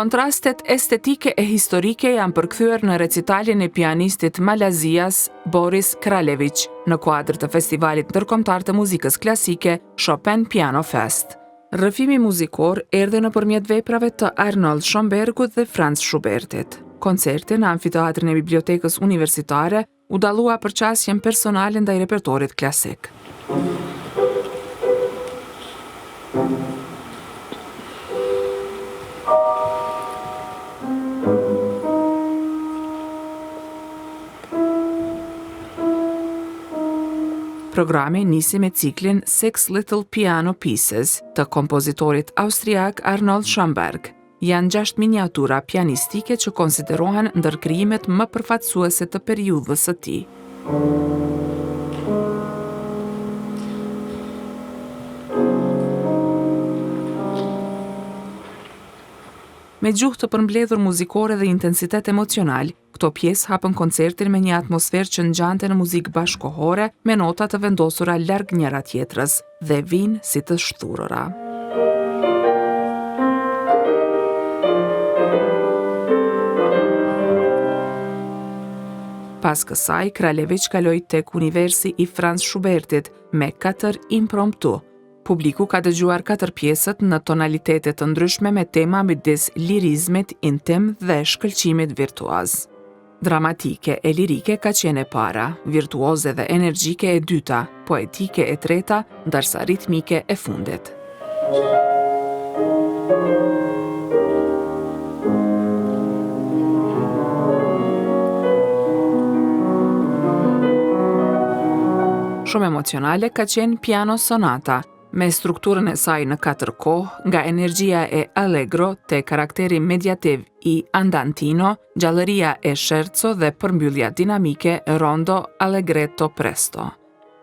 Kontrastet estetike e historike janë përkthyer në recitalin e pianistit malazias Boris Kraljević në kuadër të Festivalit Ndërkombëtar të Muzikës Klasike Chopin Piano Fest. Rrëfimi muzikor erdhi nëpërmjet veprave të Arnold Schoenbergut dhe Franz Schubertit. Koncerti në amfiteatrin e Bibliotekës Universitare u dallua për qasjen personale ndaj repertorit klasik. Programi nisi me ciklin Six Little Piano Pieces të kompozitorit austriak Arnold Schoenberg. Janë gjashtë miniatura pianistike që konsiderohen ndër krijimet më përfaqësuese të periudhës së tij. Me gjuhë të përmbledhur muzikore dhe intensitet emocional, Këto pjesë hapën koncertin me një atmosferë që ngjante në muzikë bashkëkohore, me nota të vendosura larg njëra-tjetrës dhe vijnë si të shthurura. Pas kësaj, Kraljević kaloi tek universi i Franz Schubertit me katër impromptu, Publiku ka dëgjuar katër pjesët në tonalitete të ndryshme me tema midis lirizmit intim dhe shkëlqimit virtuoz. Dramatike e lirike ka qenë e para, virtuoze dhe energjike e dyta, poetike e treta, ndërsa ritmike e fundit. Shumë emocionale ka qenë Piano Sonata, me strukturën e saj në katër kohë, nga energjia e Allegro te karakteri meditativ i Andantino, gjallëria e Scherzo dhe përmbyllja dinamike Rondo Allegretto Presto.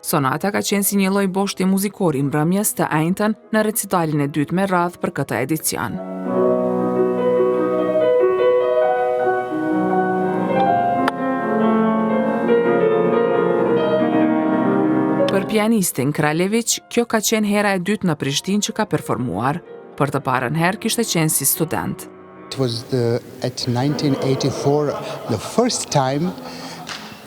Sonata ka qenë si një lloj boshti muzikor i mbrëmjes të enjten në recitalin e dytë me radhë për këtë edicion. Për pianistin Kraljević, kjo ka qenë hera e dytë në Prishtinë që ka performuar. Për të parën herë kishte qenë si student. It was the, at 1984 the first time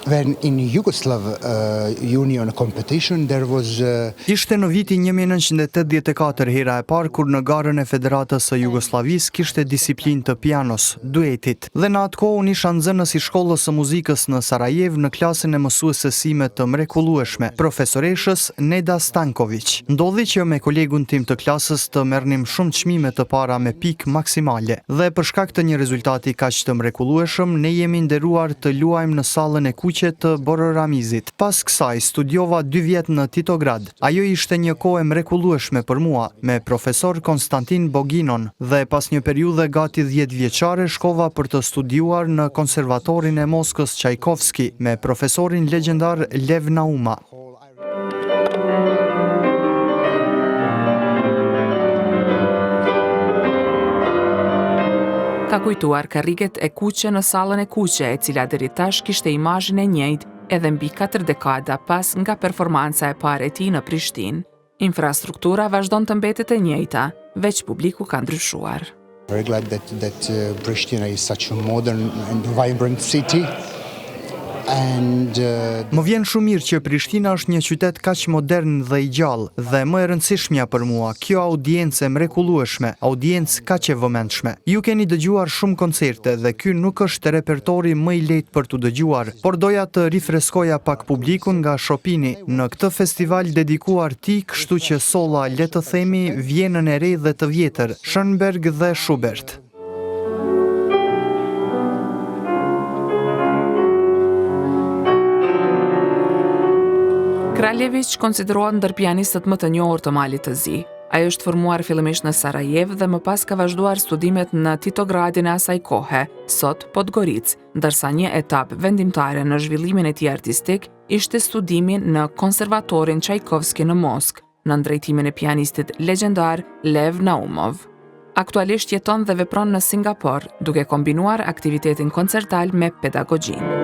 when in Yugoslav uh, Union competition there was uh, Ishte në vitin 1984 hera e parë kur në garën e Federatës së Jugosllavisë kishte disiplinë të pianos, duetit. Dhe në atë kohë unë isha nxënës i shkollës së muzikës në Sarajevë në klasën e mësueses sime të mrekullueshme, profesoreshës Neda Stankoviq. Ndodhi që me kolegun tim të klasës të merrnim shumë çmime të para me pikë maksimale. Dhe për shkak të një rezultati kaq të mrekullueshëm, ne jemi nderuar të luajmë në sallën e kuqe të Bororamizit. Pas kësaj, studiova dy vjet në Titograd. Ajo ishte një kohë e mrekullueshme për mua, me profesor Konstantin Boginon, dhe pas një periudhe gati dhjetëvjeçare shkova për të studiuar në Konservatorin e Moskës Çajkovski me profesorin legjendar Lev Nauma. Ka kujtuar karriget e kuqe në sallën e kuqe, e cila deri tash kishte imazhin e njëjtë edhe mbi katër dekada pas nga performanca e parë e tij në Prishtinë. Infrastruktura vazhdon të mbetet e njëjta, veç publiku ka ndryshuar. Very glad that that uh, Pristina is such a modern and vibrant city. And uh, Më vjen shumë mirë që Prishtina është një qytet kaq modern dhe i gjallë, dhe më e rëndësishmja për mua, kjo audiencë e mrekullueshme, audiencë kaq e vëmendshme. Ju keni dëgjuar shumë koncerte dhe ky nuk është repertori më i lehtë për t'u dëgjuar, por doja të rifreskoja pak publikun nga Chopini në këtë festival dedikuar tij, kështu që solla, le të themi, Vjenën e re dhe të vjetër, Schoenberg dhe Schubert. Kraljeviq konsiderohet ndër pianistët më të njohur të Malit të Zi. Ai është formuar fillimisht në Sarajevë dhe më pas ka vazhduar studimet në Titogradin e asaj kohe, sot Podgoricë, ndërsa një etapë vendimtare në zhvillimin e tij artistik ishte studimi në Konservatorin Çajkovski në Moskë, nën drejtimin e pianistit legjendar Lev Naumov. Aktualisht jeton dhe vepron në Singapor, duke kombinuar aktivitetin koncertal me pedagogjinë.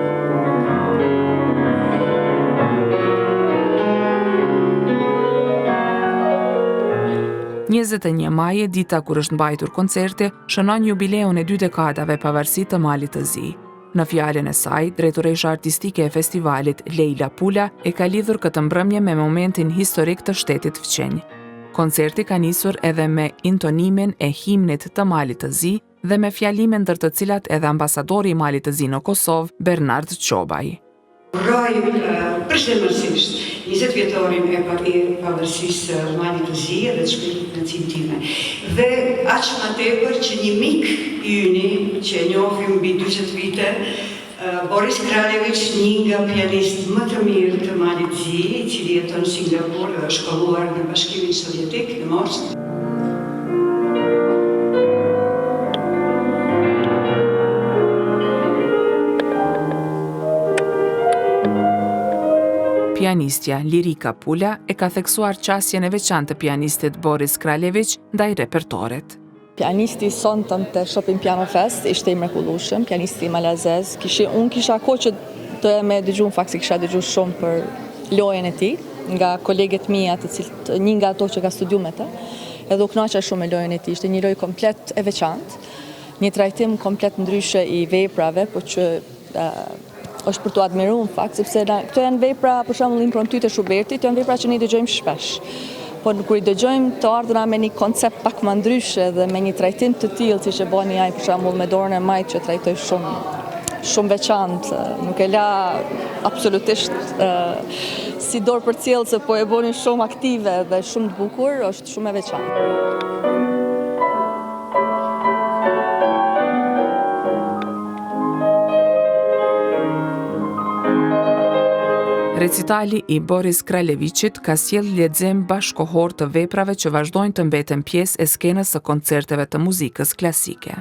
21 maji, dita kur është mbajtur koncerti, shënon jubileun e dy dekadave pavarësi të Malit të Zi. Në fjalën e saj, drejtoresha artistike e festivalit, Lejla Pula, e ka lidhur këtë mbrëmje me momentin historik të shtetit fqinj. Koncerti ka nisur edhe me intonimin e himnit të Malit të Zi dhe me fjalime ndër të cilat edhe ambasadori i Malit të Zi në Kosovë, Bernard Çobaj. Uroj përzemërsisht 20 vjetorin e pavarësisë së Malit të Zi edhe të shpreh kënaqësinë time. Dhe aq ma tepër që një mik i yni që e njohim mbi 40 vite, Boris Kraljević, një nga pianistët më të mirë të Malit të Zi, i cili jeton në Singapur dhe është shkolluar në Bashkimin Sovjetik, në Moskë. Pianistja Lirika Pula e ka theksuar qasjen e veçantë të pianistit Boris Kraljević ndaj repertorit. Pianisti i sontëm te Chopin Piano Fest ishte i mrekullueshëm, pianisti malazez. Kishi, unë kisha kohë që doja me dëgju, në fakt se kisha dëgju shumë për lojën e tij nga koleget mia, të cilët një nga ato që ka studiu me të. Edhe u kënaqa shumë me lojën e tij, ishte një lojë komplet e veçantë, një trajtim komplet ndryshe i veprave, po që është për t'u admiru në fakt, sepse na, këto janë vepra, për shembull impromptu të Schubertit, janë vepra që ne i dëgjojmë shpesh. Por kur i dëgjojmë të ardhura me një koncept pak më ndryshe dhe me një trajtim të tillë siç e bani ai për shembull me dorën e majtë që trajtoi shumë shumë veçantë, nuk e la absolutisht si dorë përcjellëse, po e boni shumë aktive dhe shumë të bukur, është shumë e veçantë. Recitali i Boris Kraljeviqit ka sjellë lexim bashkëkohor të veprave që vazhdojnë të mbeten pjesë e skenës së koncerteve të muzikës klasike.